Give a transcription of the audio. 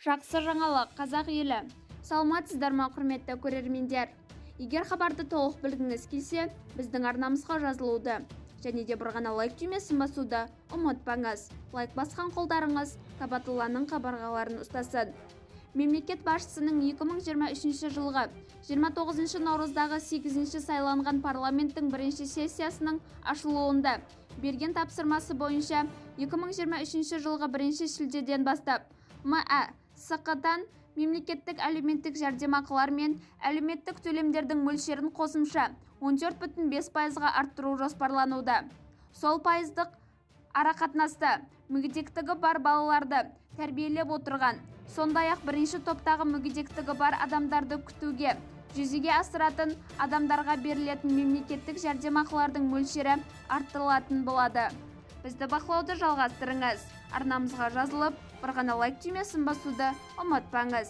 Жақсы жаңалық, қазақ елі! Саламатсыздар ма, құрметті көрермендер! Егер хабарды толық білгіңіз келсе, біздің арнамызға жазылуды және де бір ғана лайк түймесін басуды ұмытпаңыз. Лайк басқан қолдарыңыз Кабатулланың қабырғаларын ұстасын. Мемлекет басшысының 2023 жылғы 29 наурыздағы 8 сайланған парламенттің бірінші сессиясының ашылуында берген тапсырмасы бойынша 2023 жылғы 1 шілдеден бастап МӘ СҚ-тан мемлекеттік әлеуметтік жәрдемақылар мен әлеуметтік төлемдердің мөлшерін қосымша 14,5 пайызға арттыру жоспарлануда. Сол пайыздық арақатынаста мүгедектігі бар балаларды тәрбиелеп отырған, сондай-ақ бірінші топтағы мүгедектігі бар адамдарды күтуге жүзеге асыратын адамдарға берілетін мемлекеттік жәрдемақылардың мөлшері арттырылатын болады. Бізді бақылауды жалғастырыңыз. Арнамызға жазылып, бір ғана лайк түймесін басуды ұмытпаңыз.